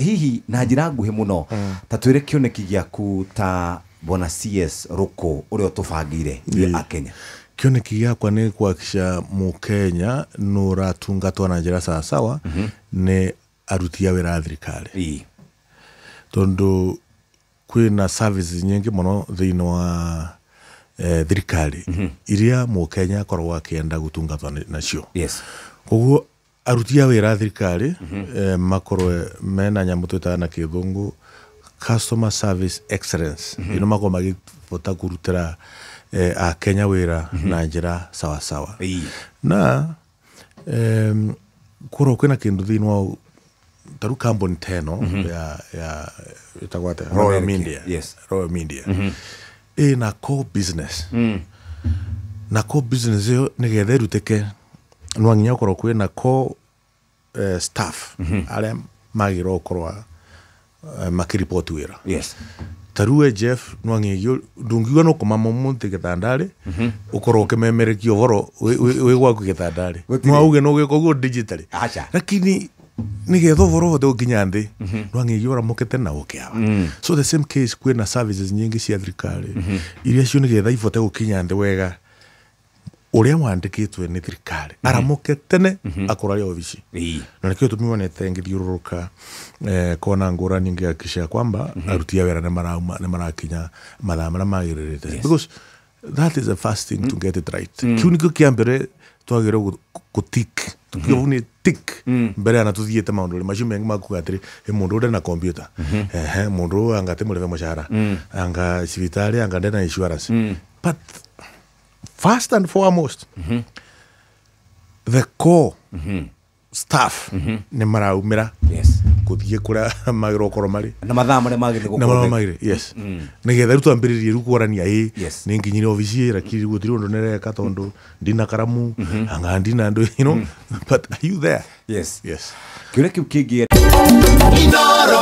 Hihi na njĩra nguhĩ mũno, ta twĩre kĩoneki gĩaku ta bwana CS Ruku ũrĩa ũtũbangĩire ithuĩ a Kenya. Kĩoneki gĩakwa nĩ kuhakikisha Mũkenya nĩ ũratungatwo na njĩra sawasawa nĩ aruti a wĩra a thirikari, tondũ kwĩna services nyingĩ mũno thĩinĩ wa thirikari iria Mũkenya akoragwo akĩenda gũtungatwo nacio. Koguo aruti a wĩra a thirikari makorwe mena nyamũ twĩtaga na Kĩthũngũ customer service excellence, ino makorwo magĩbota kũrutĩra Akenya wĩra na njĩra sawasawa. Na korwo kwĩna kĩndũ thĩinĩ wa tarĩu kambuni ta ĩno ya ĩtagwo atĩa, Royal America. Media. Royal Media ĩna core business, na core business ĩyo nĩgetha ĩrutĩke no nginya gũkorwo kwĩna core staff arĩa magĩrĩirwo gũkorwo makĩripoti wĩra. Ta rĩu we Jeff, no nginyagia ndũngiuga no kũmama ũmũthĩ gĩtandarĩ ũkorwo ũkĩmemerekia ũhoro wĩ gwaku gĩtandarĩ. Gũtirĩ. No auge no gwĩka ũguo digitally, Aca. lakini nigetha ũhoro wothe ũkinya nthĩ no nginyagia ũramũkĩte na ũkĩawa. So the same case, kwĩna services nyingĩ cia thirikari iria cio nĩgetha ibote gũkinya nthĩ wega, ũrĩa wandĩkĩtwe nĩ thirikari aramũke tene akorwo arĩ obici. Na nĩkĩo tũmi wonete ngĩthiũrũrũka kona ngũrani ngĩhakikisha kwamba aruti a wĩra nĩ marauma, nĩ marakinya mathaa marĩa magĩrĩrĩte, because that is the first thing to get it right. Kĩu nĩkĩo kĩa mbere twagĩrĩirwo gũtik tukiuga nĩ tick mbere ana tuthiĩte maũndũ macio mengĩ makuga atĩrĩ, "Ĩ, mũndũ ũrĩa na computer, ehe, mũndũ ũyũ anga timũrĩhe mũcara, anga cibitarĩ, anga ndena insurance." But first and foremost, the core staff nĩ maraumĩra gũthiĩ kũrĩa magĩrĩirwo gũkorwo marĩ na mathaa marĩa magĩrĩire na gũkorwo marĩa magĩrĩire, yes, nĩgetha rĩu twambĩrĩrie rĩu kwarania ĩ nĩ nginyire obici lakini gũtirĩ ũndũ nĩreka tondũ ndina karamu, anga ndina ndũ, but are you there? Yes. Yes. Kĩũria kĩu kĩngĩ. Inoro.